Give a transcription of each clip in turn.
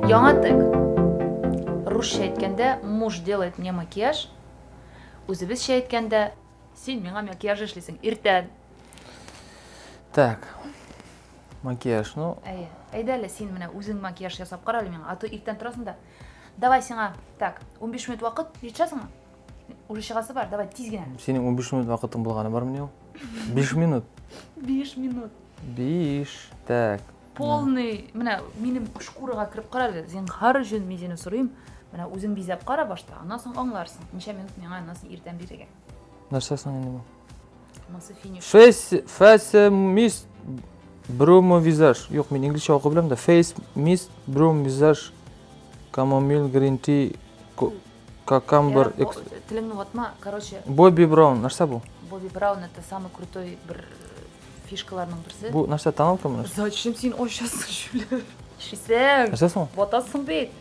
Яңа тег. Русча әйткәндә, муж делает мне макияж. Үзебезчә әйткәндә, син миңа макияж эшлисең иртән. Так. Макияж, ну. Әйе. Әйдә әле син менә үзең макияж ясап кара әле миңа. А то иртән торасың да. Давай сиңа, так, 15 минут вакыт, җитешәсеңме? Уже чыгасы бар, давай тиз генә. Синең 15 минут вакытың булганы бармыни ул? 5 минут. 5 минут. 5. Так. Полный, менә минем шкурага кереп кара әле. Зинһар өчен мин сине сорыйм. Менә үзең бизәп кара башта, аннан соң аңларсың. Ничә минут миңа аннан соң иртән бирергә. Нәрсә соң инде бу? Монысы финиш. Face, face mist Brumo Visage. Юк, мин инглизчә укый беләм дә. Face mist Brumo Visage Chamomile Green Tea Кокамбер. Телеңне ватма, короче. Бобби Браун, нәрсә бу? Бобби Браун это самый крутой бер фишкаларның берсе. Бу нәрсә, тоналкамы? Зачем син ачасың шүләр? Нишлисең? Нәрсә соң? Ватасың бит.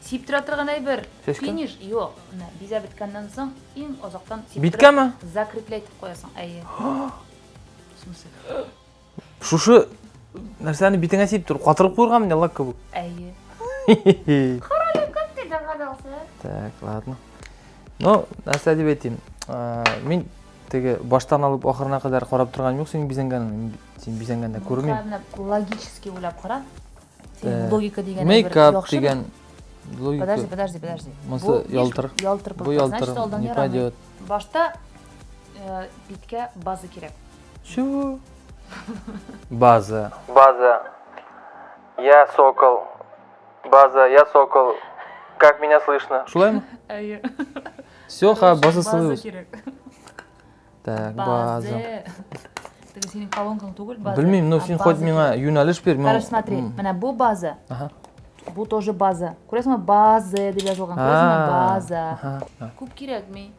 Сиптерә торган әйбер. Чәчкә? Финиш юк. Менә бизәп беткәннән соң иң азактан сиптереп. Биткәме? Закреплять итеп куясың. Әйе. В смысле? Шушы нәрсәне битеңә сип тор, катырып куйырга мени лак кебек. Әйе. Короле, как ты догадался? Так, ладно. Ну, нәрсә дип әйтим? Мин теге баштан алып ахырына кадәр карап торганым юк синең бизәнгәнеңне. Син бизәнгәндә күрмим. Менә логически уйлап кара. Син логика дигән Мейкап дигән логика. Подожди, подожди, подожди. Монысы ялтыр. Ялтыр. Бу ялтыр. Не пойдет. Башта биткә база кирәк. Чего? База. База. Я сокол. База, я сокол. Как меня слышно? Шулаймы? Әйе. Все, ха, база База сылыбыз. кирәк. Так, база. Теге синең колонкаң түгел, база. Белмим, но А син база хоть миңа юнәлеш бир. мин- Короче, смотри, М. менә бу база. Ага. Бу тоже база. Күрәсеңме, база дип язылган. Күрәсеңме, А, база. ага, ага. Күп кирәкми.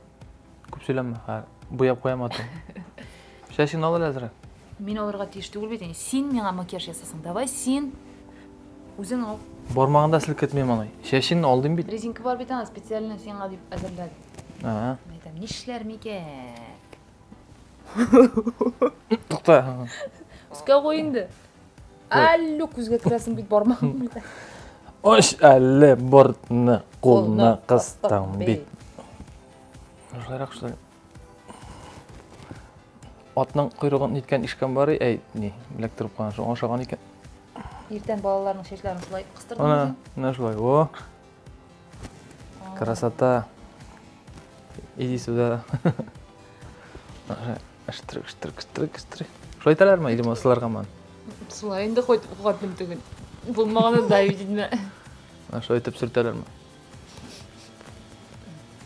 Күп сөйләмә, ха, буяп куям аты. Чәчеңне ал әле әзрәк. Мин алырга тиеш түгел бит инде. Син миңа макияж ясасың. Давай син үзең ал. Бармагын да селкетмим алай. Чәчеңне ал дим бит. Резинка бар бит ана, специально сиңа дип әзерләдем. Ага. Мин әйтәм, нишләр микән? Тукта. Өскә куй инде. Әллә күзгә керәсең бит бармагың белән. Ош әле бортны кулны кыстың бит. Шулайрак шулай. Атның койрыгын ниткән ишкән бар, әй, ни, эләктереп куйган, шуңа ошаган икән. Иртән балаларның чәчләрен шулай кыстырдың. Ана, менә шулай. О. Красота. Иди сюда. Штрик, штрик, штрик, штрик. Шулай итәләрме или сыларгамы? Шулай инде хоть хатным түгел. Булмаганы да видно. Шулай итеп сөртәләрме?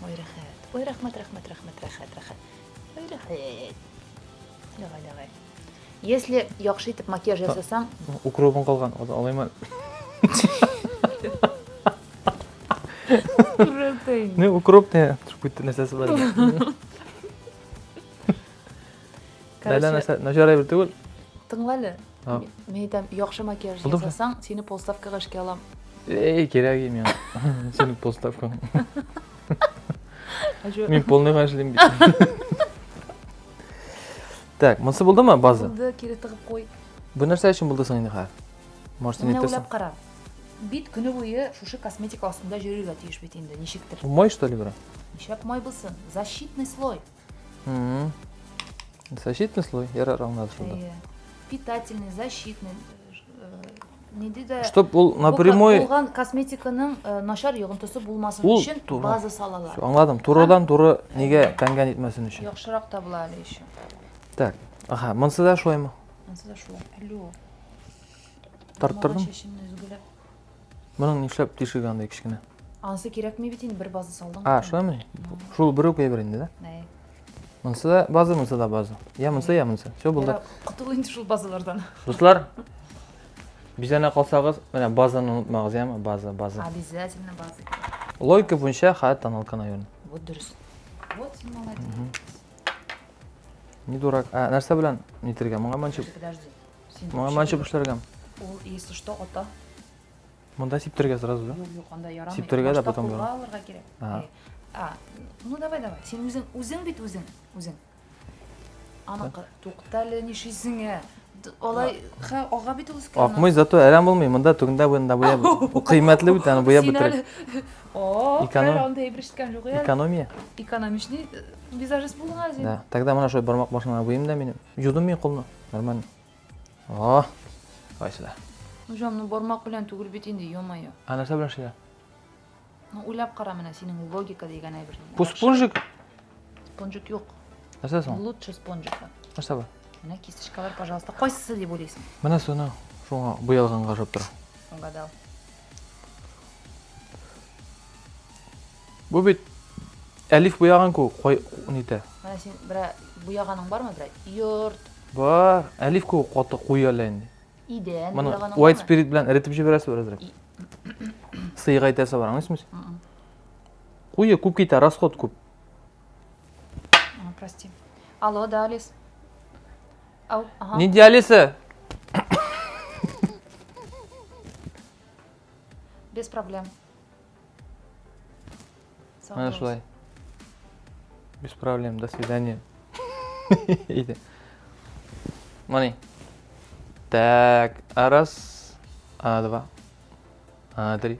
Ой, рәхәт. Ой, рәхмәт, рәхмәт, рәхмәт, рәхәт, рәхәт. Ой, рәхәт. Давай, давай. Если яхшы итеп макияж ясасаң, Укробың калган, алыйм әле. Ну, укроп не, төшеп китте нәрсәсе бар. Ләлә нәрсә, начар әйбер түгел. Тыңла әле. Мин әйтәм, яхшы макияж ясасаң, сине полставкага эшкә алам. Эй, кирәк миңа. Синең полставкаң. Мин полныйга эшлим бит. Так, монысы булдымы база? Булды, кире тыгып куй. Бу нәрсә өчен булды соң инде хәзер? Может, син Менә уйлап кара. Бит көне буе шушы косметика астында йөрергә тиеш бит инде, ничектер. Май, что ли, бра? Нишләп май булсын? Защитный слой. Защитный слой, ярар, аңлады шунда. Питательный, защитный. Нинди дә Чтоб ул напрямую булган косметиканың начар йогынтысы булмасын өчен база салалар. Аңладым. Турыдан туры нигә тәнгә нитмәсен өчен. Яхшырак та була әле еще. Так. Ага, монысы да шулаймы? Монысы да шулай. Алло. Тарттырдым. Чәчемне өзгәләп. Моның нишләп тишеге андай кечкенә? Анысы кирәкми бит инде, бер база салдың. А, шулаймы? Шул бер үк әйбер инде, да? Әй. Монысы да база, монысы да база. Я монысы, я монысы. Все булды. Котыл инде шул базалардан. Дуслар, бизәнә калсагыз, менә базаны онытмагыз, яме? База, база. Обязательно база. Логика буенча хәят тоналка, наверное. Вот дөрес. Вот син молодец. Не дурак. А, нәрсә белән нитергә? Моңа манчып. Подожди. Моңа манчып эшләргә. Ул, если что, ата. Монда сиптерергә сразу, да? Юк, юк, анда ярамый. Сиптерергә дә Башта потом кулга ярый. алырга кирәк. Ага. А, ну давай, давай. Син үзең, үзең бит үзең, үзең. Аныкы, туктале, нишлисең, ә? Алай ха ага бит ул өскә. Акмый, зато әрәм булмый. Монда түгендә буенда буя. Ул кыйммәтле бит, аны буяп бетереп. О, Эконом... анда әйбер ишеткән юк я. Экономия. Экономичный визажист булдың әле син. Да. Тогда менә шулай бармак башына буйым да минем. Юдым мин кулны. Нормально. О, давай сюда. Җан, ну бармак белән түгел бит инде, ё-моё. А нәрсә белән шилә? Ну уйлап кара менә синең логика дигән әйбер. Бу спонжик? Спонжик юк. Нәрсә соң? Лучше спонжика. Нәрсә бу? Менә кисточкалар, пожалуйста. Кайсысы дип уйлыйсың? Менә шуны, шуңа буялганга ошап тора. Угадал. Бу бит әлиф буяган күк, кой нитә. Менә син берә буяганың бармы берә? Йорт. Бар, әлиф күк каты куя әллә инде. Идән Моны white spirit белән эретеп җибәрәсе бар әзрәк. Сыйга әйтәсе бар, аңлыйсыңмы син? Куе күп китә, расход күп. Прости. Алло, да, Алис. Ау, ага. Нинди Алиса? Без проблем. Менә шулай. Без проблем, до свидания. Иде. Мани. Так, а раз, а два, а три.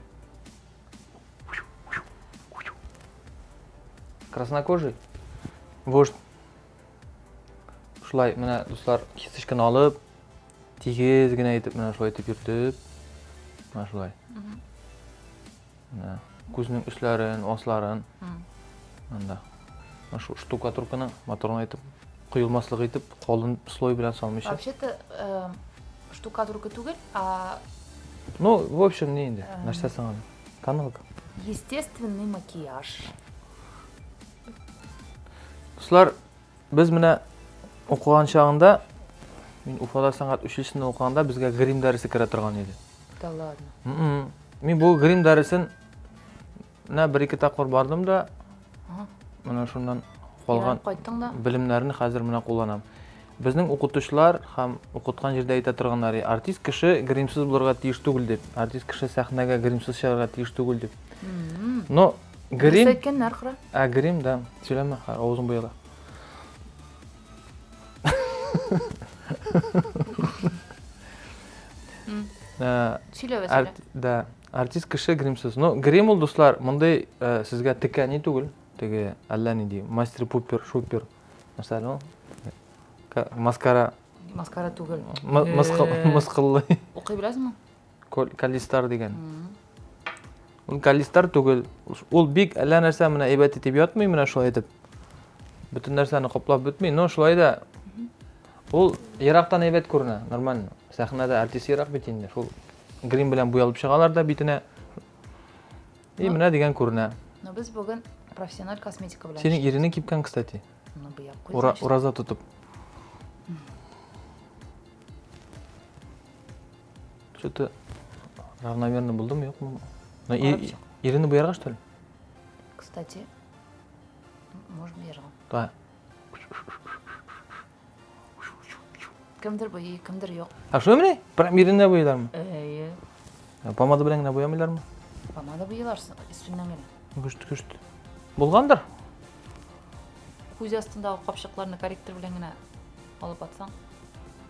Краснокожий. Вождь. Шулай, менә, дуслар, кисточканы алып, тигез генә итеп, менә шулай итеп йөртеп, менә шулай. Менә күзнең өсләрен, асларын. Анда. Менә шу штукатурканы матурны итеп, коелмаслык итеп, калын слой белән салмыйча. Вообще-то э, штукатурка түгел, а Ну, в общем, не инде. Нәрсә соң аны? Каналка. Естественный макияж. Дуслар, без менә укыган чагында, мин Уфада сәнгать училищесында укыганда безгә грим дәресе керә торган иде. Да ладно. Мин бу грим дәресен менә бер-ике тапкыр бардым да, менә шуннан калган кайттың да белемнәрне хәзер менә кулланам. Безнең укытучылар һәм укыткан җирдә әйтә торганнар, артист кеше гримсыз булырга тиеш түгел дип, артист кеше сәхнәгә гримсыз чыгарга тиеш түгел дип. Но грим... Дөрес әйткәннәр, хра. Ә грим, да, сөйләмә, авызың буяла. Сөйләвә, сөйлә. Да, артист кеше гримсыз. Но грим ул, дуслар, мондый сезгә текә ни түгел, теге әллә нинди мастер-пупер, шупер. Нәрсә әле ул? Маскара. Маскара түгел. Мыскыл, мыскыллы. Укый беләсеңме? Калистар дигән. Ул калистар түгел. Ул бик әллә нәрсә менә әйбәт итеп ятмый, менә шулай итеп. Бөтен нәрсәне каплап бетми, но шулай да ул ерактан әйбәт күренә, нормально. Сәхнәдә артист ерак бит инде. Шул грим белән буялып чыгалар да битенә. И менә дигән күренә. Но без бүген профессиональ косметика белән. Синең иренең кипкән, кстати. Ну, буяп куй. Ура, ураза тотып. Что-то равномерно булдымы, юкмы? Ну, ирене буярга, что ли? Кстати, может, буярга. Да. Кемдер буйый, кемдер юк. Ә шулай мени? Прям иренә буйыйлармы? Әйе. Ә, помада белән генә буямыйлармы? Помада буйыйлар өстеннән генә. Көшт, көшт. Булгандыр. Күз астындагы капчыкларны корректор белән генә алып атсаң.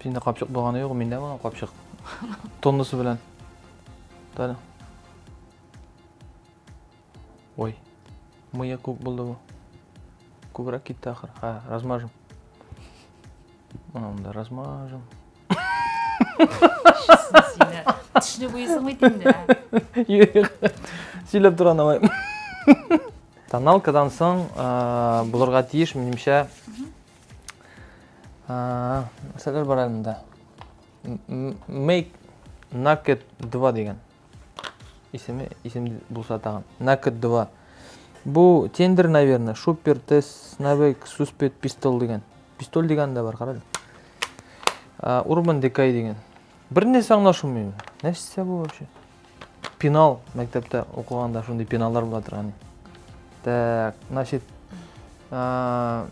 Синдә капчык булганы юк, миндә булган капчык. Тоннасы белән. Тәле. Ой. Мыя күп булды бу. Күбрәк китте ахыр. Ха, размажем. Менә монда размажем. Тешне буйсың бит инде. Сөйләп тора алай. Тоналкадан соң булырга тиеш, минемчә. Нәрсәләр бар әле монда? Make Naked 2 дигән. Исеме, исем булса тагын. Naked 2. Бу тендер, наверное, шупер, тест, навек, суспет, пистол дигән. Пистоль дигән дә бар, карале. Urban Decay дигән. Бер нәрсә аңлашылмый. Нәрсә бу вообще? Пенал мәктәптә укыганда шундый пеналлар була торган. Так, значит, монда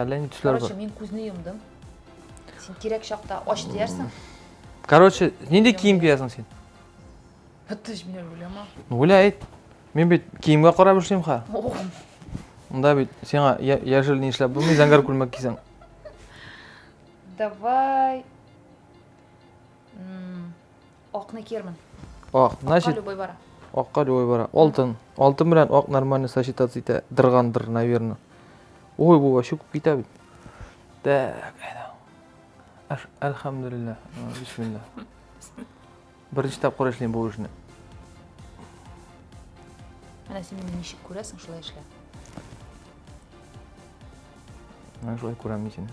әллә ни төсләр бар. Короче, мин күзне йомдым. Син кирәк чакта ач диярсең. Короче, нинди кием киясең син? Тыш, мин уйлама. Ну, уйла әйт. Мин бит киемгә карап эшлим ха. Монда бит сиңа яшел ни эшләп булмый, зәңгәр күлмәк кисәң. Давай. Акны киермен. Ак, значит. Акка любой бара. Акка любой бара. Алтын. Алтын белән ак нормально сочетаться итә торгандыр, наверное. Ой, бу вообще күп китә бит. Так, әйдә. Әлхәмдүлилләһ. Бисмилла. Беренче тапкыр эшлим бу эшне. Менә син мине ничек күрәсең, шулай эшлә. Менә шулай күрәм мин сине.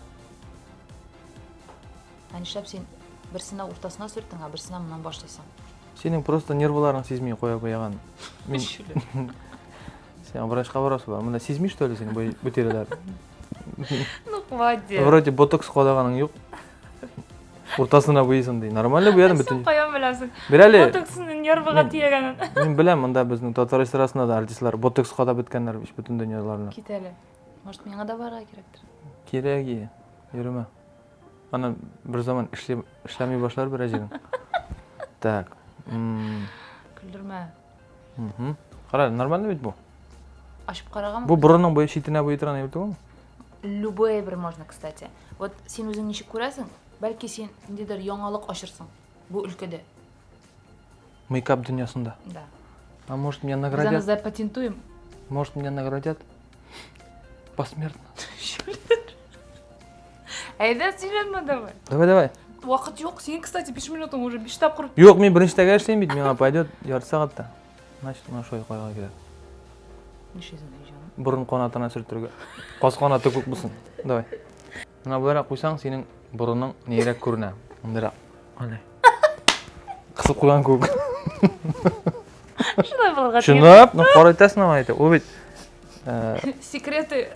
Ә нишләп син берсенә уртасына сөрттең, ә берсенә моннан башлыйсың? Синең просто нервыларың сизми кая куяган. Мин Син врачка барасы бар. Монда сизми что ли син бу бу тирәләр? Ну, хватит. Вроде ботокс кадаганың юк. Уртасына буйыйсың ди. Нормально буядым бөтен. Син каян беләсең? Бир әле. Ботоксның нервыга тиягәнен. Мин беләм, монда безнең татар эстрадасында да артистлар ботокс кадап беткәннәр бит бөтен дөньяларына. Кит әле. Может, миңа да барырга кирәктер? Кирәк, йөрмә. Аны бер заман эшли, эшләми башлар бер җирең. Так. Көлдермә. Угу. Кара, нормально бит бу? Ачып караган. Бу борынның буе читенә буе торган әйбер түгелме? Любой әйбер можно, кстати. Вот син үзең ничек күрәсең? Бәлки син ниндидер яңалык ачырсың бу өлкәдә. Мейкап дөньясында. Да. А может меня наградят? Без аны запатентуем. Может меня наградят? Посмертно. Әйдә, сөйләнмә давай. Давай, давай. Вакыт юк. Син, кстати, 5 минутың уже 5 тапкыр. Юк, мин беренче тәгә эшлим бит, миңа пойдет ярты сәгатьтә. Значит, менә шулай куярга кирәк. Нишлисең, җаным? Борын канатына сөртергә. Каз канаты күк булсын. Давай. Менә болайрак куйсаң, синең борының нирәк күренә. Мондыйрак. Алай. Кысып куйган күк. Шулай булырга тиеш. Чынлап, ну кара итәсең аңа әйтә. Ул бит э, Секреты.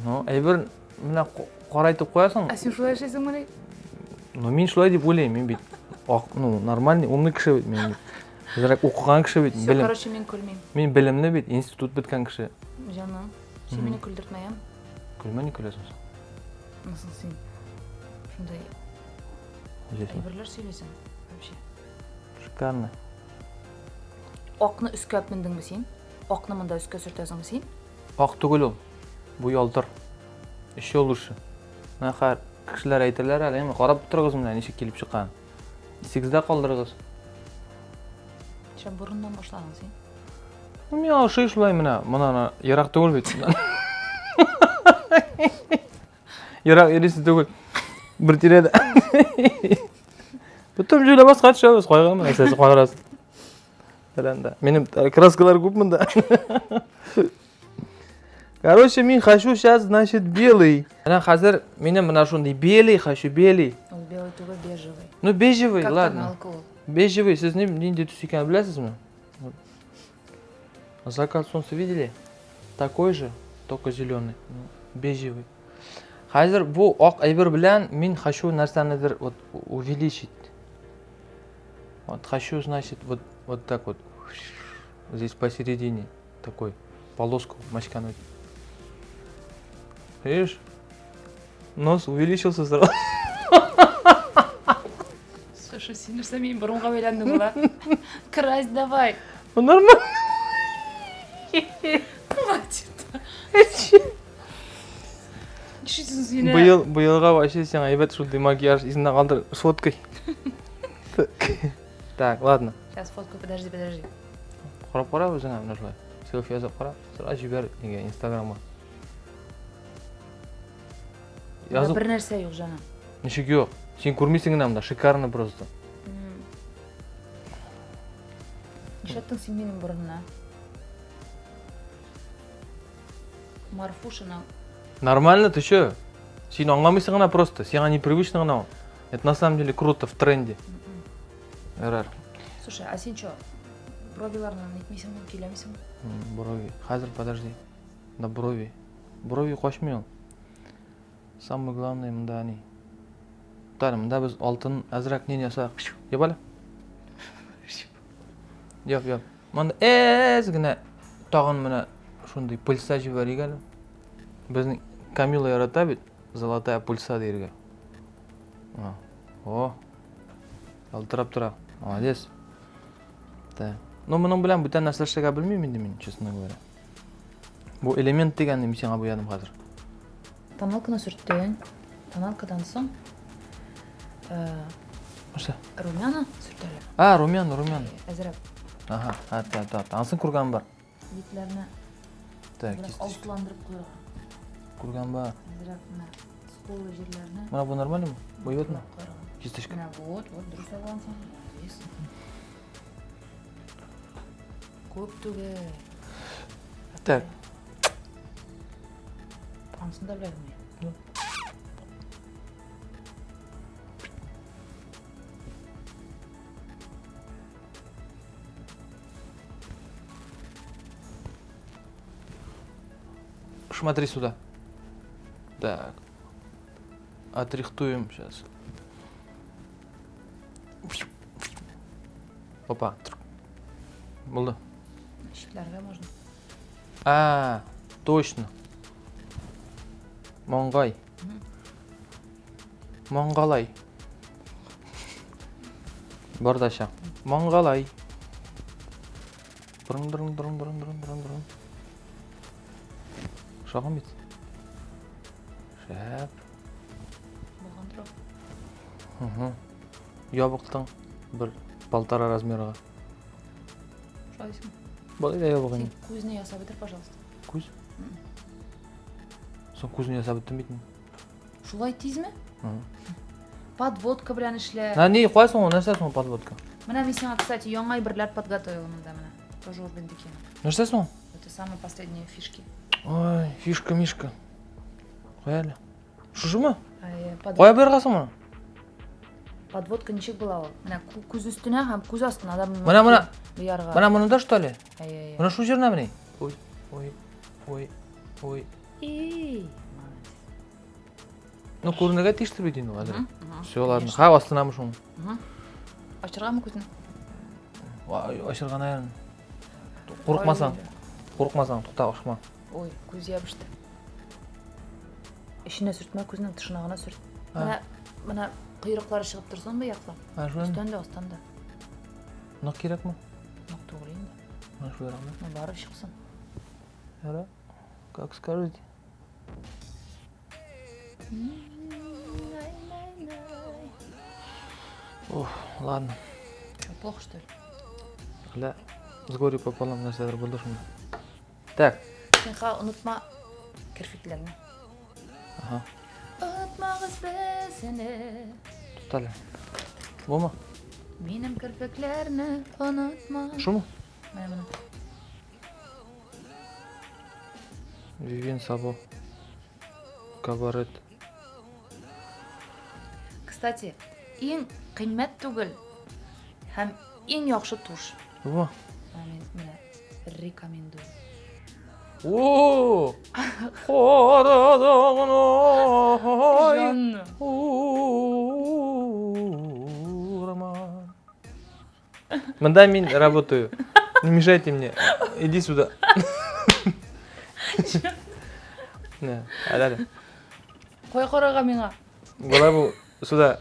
Ну, әйбер менә карайтып куясың. Ә син шулай эшлисеңмени? Ну, мин шулай дип уйлыйм, мин бит ак, ну, нормальный, умный кеше бит мин. Әзрәк укыган кеше бит, Все, белем. короче, мин көлмим. Мин белемле бит, институт беткән кеше. Җаным, син мине көлдертмә, яме? Көлмә, ни көләсең соң? Nasıl син шундай Җәсен. әйберләр сөйлисең вообще? Шикарно. Акны өскә алып мендеңме син? Акны монда өскә сөртәсеңме син? Ак түгел ул. Бу ялтыр. Еще лучше. Менә хәзер кешеләр әйтерләр әле, әйме, карап торыгыз менә ничек килеп чыккан. Исегездә калдырыгыз. Ничә борыннан башладың син? Ну, миңа ошый шулай менә. Моны ана ерак түгел бит. Ерак йөрисе түгел. Бер тирәдә. Бөтен җөйлә баска төшәбез, кайгырма, нәрсәсе кайгырасың. Белән дә. Минем краскалар күп монда. Короче, мин хочу сейчас, значит, белый. Менә хәзер минем менә шундый белый хочу, белый. Ул белый түгел, бежевый. Ну, бежевый, Как ладно. тоналка ул. Бежевый, сез ни, нинди төс икәнен беләсезме? Закат солнца видели? Такой же, только зеленый. Ну, бежевый. Хәзер бу ак әйбер белән мин хочу нәрсәнедер вот увеличить. Вот хочу, значит, вот, вот так вот. Здесь посередине такой полоску мочкануть. Видишь? Нос увеличился сразу. Слушай, син нәрсә минем борынга бәйләндең була. Крась давай. Ну нормально. Хватит. Нишлисең син? ә? Быел, быелга вообще сиңа әйбәт шундый макияж изенә калдыр с фоткой. Так, ладно. Сейчас фотку, подожди, подожди. Карап кара үзеңә менә шулай. Селфи ясап кара. Сразу җибәр нигә Инстаграмга. Язып Бер нәрсә юк, җаным. Ничек юк? Син күрмисең генә монда, шикарно просто. Нишләттең син минем борынны? Марфушина. Нормально, ты чё? Син аңламыйсың гына просто, сиңа непривычно гына ул. Это на самом деле круто, в тренде. Ярар. Слушай, а син чё, бровиларны нитмисеңме, көйләмисеңме? Брови. Хәзер, подожди. Да брови. Брови качмый ул. Самое главное монда ни. Тар, монда без алтын әзрәк ни ясак. Яп әле. Яп, яп. Монда әз генә тагын менә шундый пыльца җибәрик әле. Безнең Камила ярата бит золотая пыльца диергә. О, ялтырап тора. Молодец. Так. Ну, моның белән бүтән нәрсә эшләргә белмим инде мин, честно говоря. Бу элемент дигәнне мин сиңа буядым хәзер. Тоналканы сөрттең. Тоналкадан соң. Нәрсә? Румяна сөртәләр. А, румяна, румяна. Әзрәк. Ага, ата, ата, ата. Ансын күргән бар. Битләрне Так, бераз кисточка. алсуландырып куярга. Күргән бар. Әзрәк менә скулы җирләрне. Менә бу нормальныймы? Бу әйбәтме? куярга. Кисточка. Менә вот, вот, дөрес алгансың. Молодец. Күп түгел. Так. Анысын да беләм мин. Ну. Смотри сюда. Так. Отрихтуем сейчас. Опа. Булды. Читләргә можно. А, точно. Маңгай. Маңгалай. Бардача. Маңгалай. Дырың дырың дырың дырың дырың дырың дырың. Ошаган бит. Шәп. Булгандыр ул. Угу. Ябыктың бер полтора размерга. Шулай дисеңме? Болай да ябык Син инде. күзне ясап бетер, пожалуйста. Күз? Соң күзне ясап беттем бит мин. Шулай тизме? Мгм. Подводка белән эшлә. Ә ни куясың ул? Нәрсә соң подводка? Менә мин сиңа, кстати, яңа әйберләр подготовила монда менә. Тоже Urban Decay. Нәрсә соң? Это самые последние фишки. Ой, фишка, мишка. Кая әле? Шушымы? Ай, Кая подводка, баргансың моны? подводка ничек була ул? Менә күз өстенә һәм күз астына да Менә, менә. буярга. Менә монда что ли? Әй, әй, әй. Менә шу җиренәмени? Ой, ой, ой, ой. И, молодец. Ну, күренергә тиештер бит инде ул хәзер. Мгм, мгм, Все, ладно. конечно. Ха, астынамы шуның? Мгм. Ачыргамы күзне? Ачырган аягын. Курыкмасаң, курыкмасаң, тукта, ашма. Ой, күз ябышты. Эченә сөртмә күзнең, тышына гына сөрт. А. Менә, менә койрыклары чыгып торсын бу якта. А, шулаймы? Өстән дә, астан да. Нык кирәкме? Нык түгел инде. Менә шулайрак, да? Ну, бары чыксын. Яра. Как скажете. Уф, ладно. Что, плохо, что ли? Ля, с горя пополам нәрсәләр булды шунда. Так. Син ха, онытма керфекләрне. Ага. Онытмагыз безне. Тот әле. Бумы? Минем керфекләрне онытма. Шумы? Менә менә. Вивин Сабо. Кабарет. Кстати, иң кыйммәт түгел һәм иң яхшы туш. Бумы? Менә мин менә рекомендую. О! Карадагын ай. Җанны. Урман. Монда мин работаю. Не мешайте мне. Иди сюда. Не, әле әле. Кой карарга миңа. Голову сюда.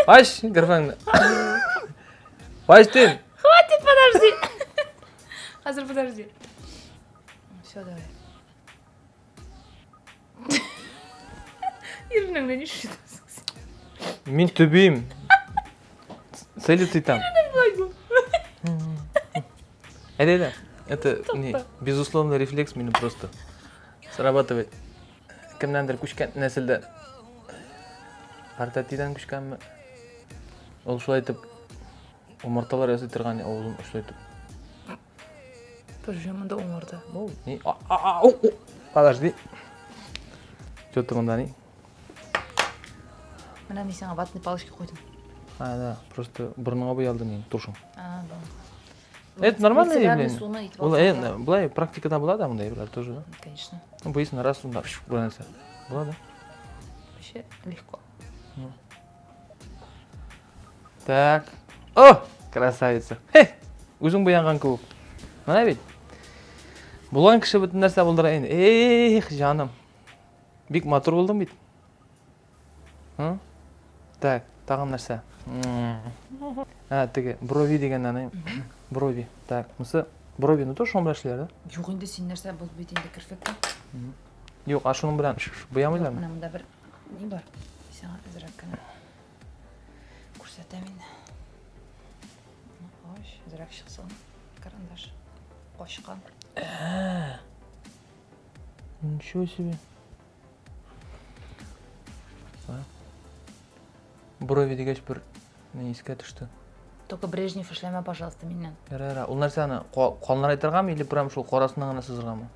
Ач, керфеңне. Ач дим. Хватит, подожди. Хәзер подожди. Все, давай. Иренеңне ничек шытасың син? Мин төбим. Целиться итәм. Әйдә, әйдә. Это не, безусловно, рефлекс минем просто срабатывает. Кемнәндер күчкән нәселдә. Картәтидән күчкәнме? Ул шулай итеп умарталар ясый торган авызын шулай итеп. Подожди, монда умарта. Ну, не, а, а, а, у, у. Подожди. Что-то монда не? Менә мин сиңа ватный палочка куйдым. А, да, просто борыныңа буялды ни, тушың. А, да. Это нормальное Мицеллярный явление. суны итеп Ул, алсаң да. болай практикада була да мондай әйберләр тоже, да? Конечно. Ну, буйсың, раз, да, бер нәрсә. Була да? Вообще легко. Так. О, красавица. Хе, үзең буянган кебек. Менә бит. Булган кеше бөтен нәрсә булдыра инде. Эх, җаным. Бик матур булдың бит. Һы? Так, тагын нәрсә? Ә, теге брови дигән аны. Брови. Так, монысы брови, ну тоже шуның белән эшлиләр, да? Юк инде син нәрсә бул бит инде керфекне. Юк, а шуның белән буямыйлармы? Менә монда бер ни бар? сиңа әзрәк кенә күрсәтәм инде. Ой, әзрәк чыксын. Карандаш качкан. Ничего себе. Брови дигәч бер не искә төште. Только Брежнев эшләмә, пожалуйста, миннән. Яра, яра. Ул нәрсәне калынрайтыргамы или прям шул карасыннан гына сызыргамы?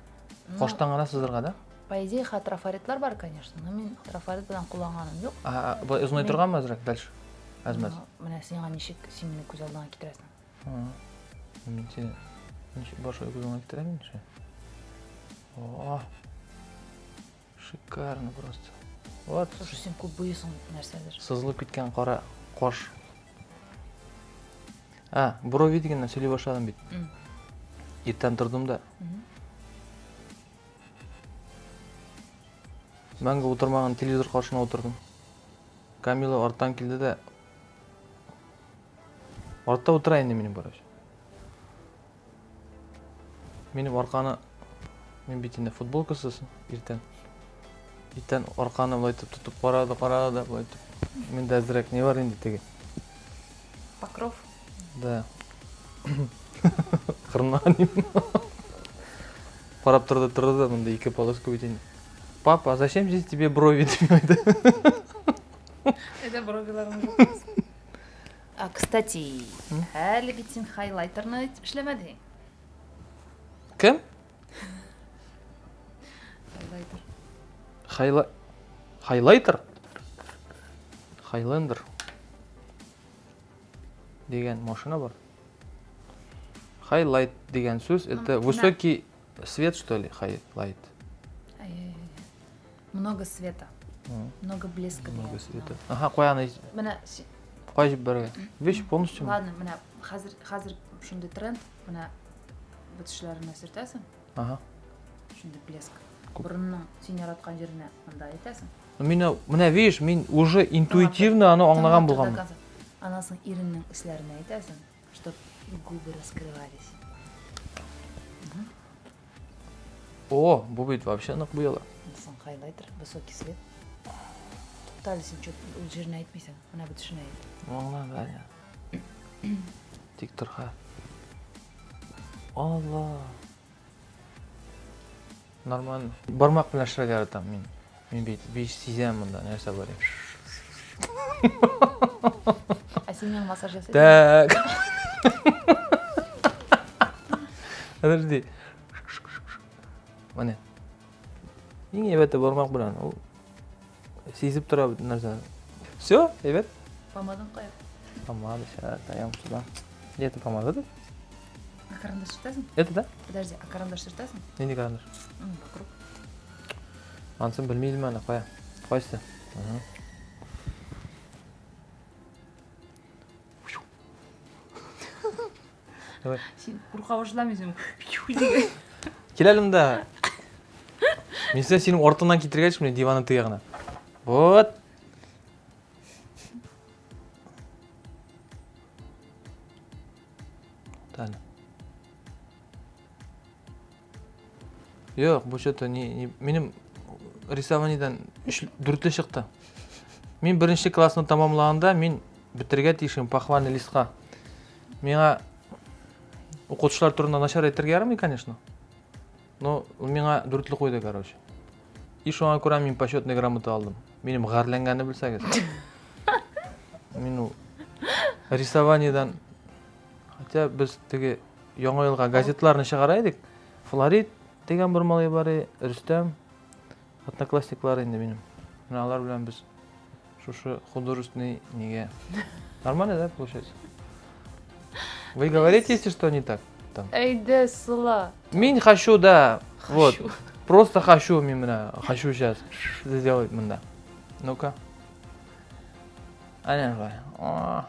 Ну, Каштан гына сызырга, да? По идее, трафаретлар бар, конечно, но мин трафарет белән кулланганым юк. А, болай озынайтыргамы әзрәк дальше? Әзмәз. Ну, менә сиңа ничек син мине күз алдыңа китерәсең? Мин сине ничек башка күз алдыңа китерәм инде. О, шикарно просто. Вот. Слушай, син күп буйсың нәрсәдер. Сызылып киткән кара каш. А, брови дигәннән сөйли башладым бит. Иртән тордым да. Мәңге утырмаган телевизор каршына утырдым. Камила арттан килде дә артта утыра инде минем, короче. Минем арканы мин бит инде футболкасыз иртән. Иртән арканы былай итеп тотып карады, карады да былай итеп. Миндә әзрәк не бар инде теге. Покров. Да. Кырынмаган Карап торды, торды да, монда ике полоска бит инде. Папа, а зачем здесь тебе брови? дип әйтте. Это бровиларым А, кстати, әле бит син хайлайтерны эшләмәдең. Кем? Хайлайтер. Хайла... Хайлайтер? Хайлендер. Дигән машина бар. Хайлайт дигән сүз, это высокий свет, что ли, хайлайт? Много света. Много блеска. Много света. Ага, кая аны? Менә кая җибәрергә? Вещь полностью. Ладно, менә хәзер хәзер шундый тренд, менә бөтешләренә сөртәсең. Ага. Шундый блеск. Борынның син яраткан җиренә монда әйтәсең. Мин менә видишь, мин уже интуитивно аны аңлаган булганмын. Аннан соң иреннең өсләренә әйтәсең, чтоб губы раскрывались. О, бу бит вообще нык буяла. Соң хайлайтер, высокий свет. Тукта әле син чё ул җиренә әйтмисең. Менә бөтешенә әйт. Аңлады әле. Тик тор ха. Алла. Нормально. Бармак белән эшләргә яратам мин. Мин бит биш сизәм монда нәрсә бар. Ә син миңа массаж ясыйсың? Так. Подожди. Менә. Иң әйбәте бармак белән. Ул сизеп тора бөтен нәрсәне. Все, әйбәт. Помадаң кая? Помада, сейчас даем сюда. Где это помада? Это? А карандаш сөртәсең? Это, да? Подожди, а карандаш сөртәсең? Нинди карандаш? Вокруг. Анысын белмим әле, кая? Кайсы? Ага. Давай. Син курка башламыйсың. Кил әле монда. Мин сине синең артыңнан китергәч, менә диванның теге ягына. Вот. Тәне. Юк, бу что-то не, не минем рисованиедән өч дүртле чыкты. Мин беренче классны тәмамлаганда мин бетергә тиешем похвальный листка. Миңа укытучылар турында начар әйтергә ярамый, конечно. Но ул миңа дүртле куйды, короче. И шуңа күрә мин почетный грамота алдым. Минем гарьләнгәнне белсәгез. Мин ул рисованиедан хотя без теге Яңа елга газетларны чыгара идек. Флорид дигән бер малай бар иде, Рөстәм, одноклассниклар инде минем. Менә алар белән без шушы художественный нигә. Нормально, да, получается? Вы говорите, если что не так? Там. Әйдә, сыла. Мин хочу, да. Вот. Просто хочу мин менә, хочу сейчас сделать монда. Ну-ка. Әнә шулай. О.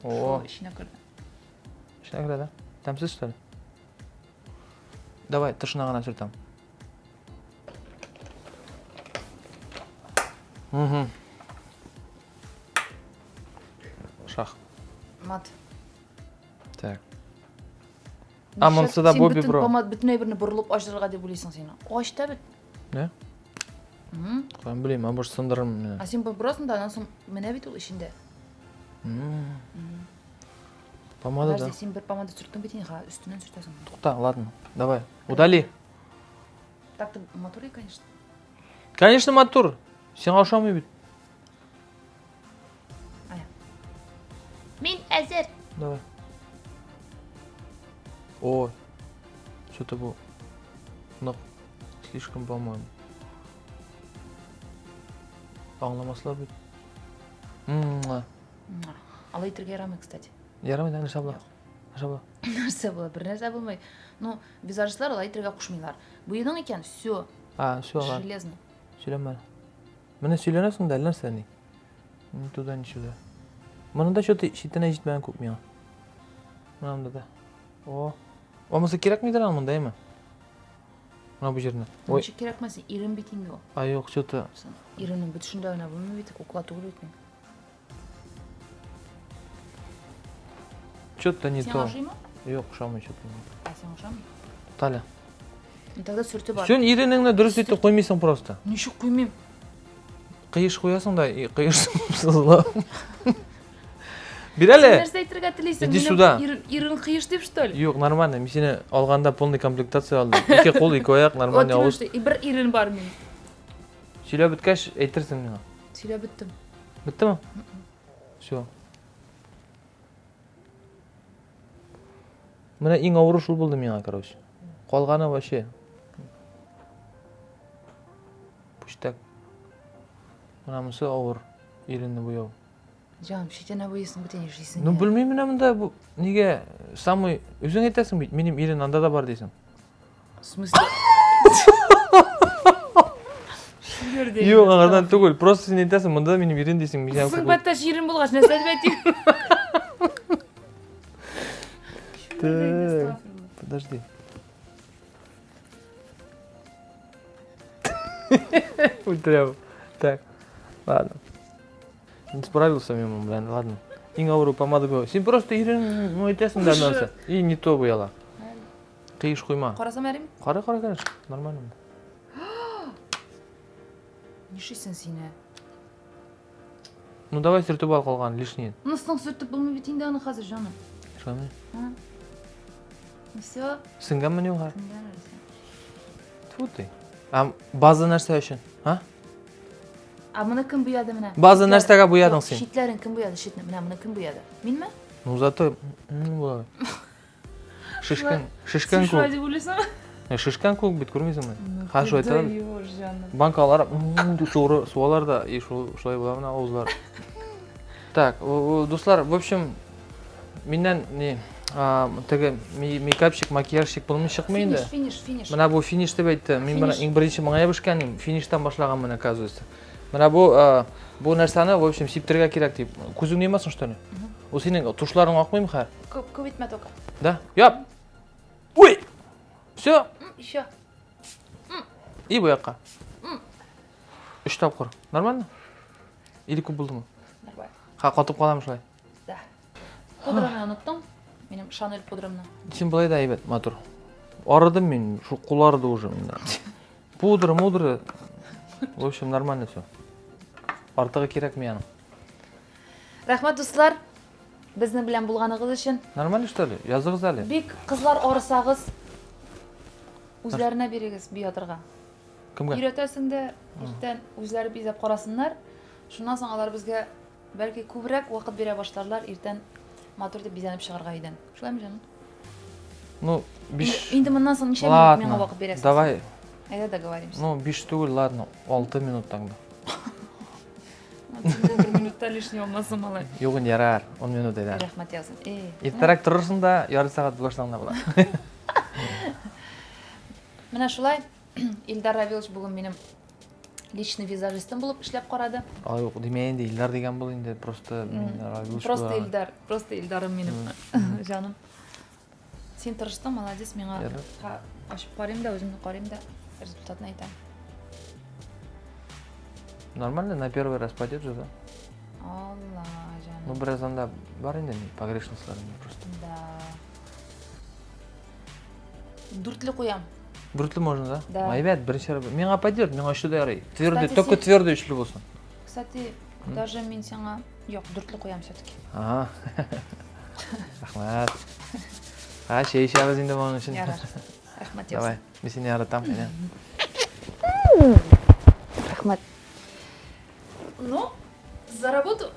О. Эченә керде. Эченә керә, да? Тәмсез, что ли? Давай, тышына гына сөртәм. Угу. Шах. Мат. Так. А, монысы да Бобби Бро. Помад бөтен әйберне борылып ачырга дип уйлыйсың син. Ач та бит. Не? Каян белим, а может сындырырмын менә. А син борасың да, аннан соң менә бит ул эчендә. Помада да. Подожди, син бер помада сөрттең бит инде, өстеннән сөртәсең. Тукта, ладно, давай. Удали. Так ты матур, конечно. Конечно, матур. Сиңа ошамый бит. Ая. Мин әзер. Давай. Ой. Что-то бу. Нык. Слишком, по-моему. Аңламаслар бит. Муа. Алай итергә ярамый, кстати. Ярамый да, нәрсә була? Нәрсә була? Нәрсә була? Бер нәрсә булмый. Ну, визажистлар алай итергә кушмыйлар. Буеның икән, все. А, все, ладно. Железно. Сөйләмә. Менә сөйләнәсең дә, нәрсә ни? Ни туда, ни сюда. Моны да что-то читенә җитмәгән күп миңа. Менә монда да. О. О, монысы кирәкмидер аның монда, әйме? Менә бу җирне. Ой. Ничек кирәкмәс? Ирен бит инде ул. А юк, что-то. Иренең бөтешендә генә булмый бит, кукла түгел бит мин. Что-то не то. Сиңа ошыймы? Юк, ошамый что-то. А сиңа ошамый? Таля. Ну тогда сөртеп ат. Син иренеңне дөрес итеп куймыйсың просто. Ничек куймыйм? Кыеш куясың да, и кыеш сызыла. Бир әле. Син нәрсә әйтергә телисең? Иди сюда. Ирен кыеш дип, что ли? Юк, нормально. Мин сине алганда полный комплектация алдым. Ике кул, ике аяк, нормальный авыз. Вот бер ирен бар минем. Сөйләп беткәч, әйтерсең миңа. Сөйләп беттем. Беттеме? Все. Менә иң авыры шул булды миңа, короче. Калганы вообще. Пуштак. Менә монысы авыр иренне буяу. Җаным, читенә буйыйсың бит инде нишлисең. Ну, белмим менә монда бу нигә самый үзең әйтәсең бит, минем ирен анда да бар дисең. В смысле? Юк, аңардан түгел. Просто син әйтәсең, монда минем ирен дисең, мин Соң бәттәш ирен булгач, нәрсә дип әйтим? Так, подожди. Үтерәм. Так, ладно. Не справился мимо, блин, ладно. Иң авыру помада буяу. Син просто ирен ну әйтәсең дә нәрсә. И не то буяла. Кыеш куйма. Карасам ярыймы? Кара, кара, конечно. Нормально. Нишлисең син, ә? Ну давай сөртеп ал калган лишний. Ну соң сөртеп булмый бит инде аны хәзер, җаным. Шулаймы? Все. Сеңгәнме ни ул? Сеңгән нәрсә. Тьфу ты. А база нәрсә өчен? А? А моны кем буяды менә? База нәрсәгә буядың син? Читләрен кем буяды? Читне. Менә моны кем буяды? Минме? Ну зато була. Шишкән, шишкән Син шулай күк. дип уйлыйсыңмы? Шишкән күк бит күрмисеңме? Ха шулай Куда әйтәләр. его, җаным? Банкалар дип суыры суалар да и шул шулай була менә авызлар. Так, дуслар, в общем, миннән ни теге мейкапщик, макияжщик булмый чыкмый инде. Финиш, финиш, финиш. Менә бу финиш дип әйтте. Мин менә Финиш. иң беренче моңа ябышкан идем. Фиништан башлаганмын, оказывается. Менә бу бу нәрсәне, в общем, сиптерергә кирәк дип. Күзеңне йомасың, что ли? Ул синең тушларың акмыймы хәзер? Күп, күп итмә только. Да? Яп. Ой! Все. Еще. И бу якка. Өч тапкыр. Нормально? Или күп булдымы? Нормально. Ха, катып каламы шулай? Да. Пудраны оныттың. Минем Шанель пудрамны. Син болай да әйбәт, матур. Арыдым мин, шул кул арыды уже миндә. Пудра, мудра. В общем, нормально все. Артыгы кирәкми аның. Рәхмәт, дуслар. Безнең белән булганыгыз өчен. Нормально, что ли? Языгыз әле. Бик кызлар арысагыз, үзләренә бирегез биятырга. Кемгә? Өйрәтәсең дә, иртән үзләре бизәп карасыннар. Шуннан соң алар безгә бәлки күбрәк вакыт бирә башларлар, иртән матур итеп бизәнеп чыгарга өйдән. Шулаймы, җаным? Ну, биш. Инде моннан соң ничә минут миңа Ладно. вакыт бирәсең? Давай. Әйдә договоримся. Ну, биш түгел, ладно, 6 минут тогда. Бер минутта лишний булмасын, малай. Юк инде ярар, 10 минут әйдә. Рәхмәт язын. Эй. Иртәрәк торырсың да, ярты сәгать булашсаң да була. Менә шулай Илдар Равилович бүген минем личный визажистым булып эшләп карады. Ай, юк, димә инде, Илдар дигән бул инде, просто мин Равилович Просто була. Илдар, просто Илдарым минем җаным. Син тырыштың, молодец, миңа Ярар. ачып карыйм да, үземне карыйм да, результатын әйтәм. Нормально, на первый раз пойдет же, да? Алла, җаным. Ну, бераз анда бар инде ни, погрешностьлар инде просто. Да. Дүртле куям. Дүртле можно, да? Да. Әйбәт, беренче Миңа пойдет, миңа өчле дә ярый. Твердый, Кстати, только син- твердый өчле булсын. Кстати, даже мин сиңа юк, дүртле куям все-таки. Ага. Рәхмәт. А, чәй эчәбез инде моның өчен. Ярар. Рәхмәт Давай, мин сине яратам, әйдә. Рәхмәт. Ну, за работу.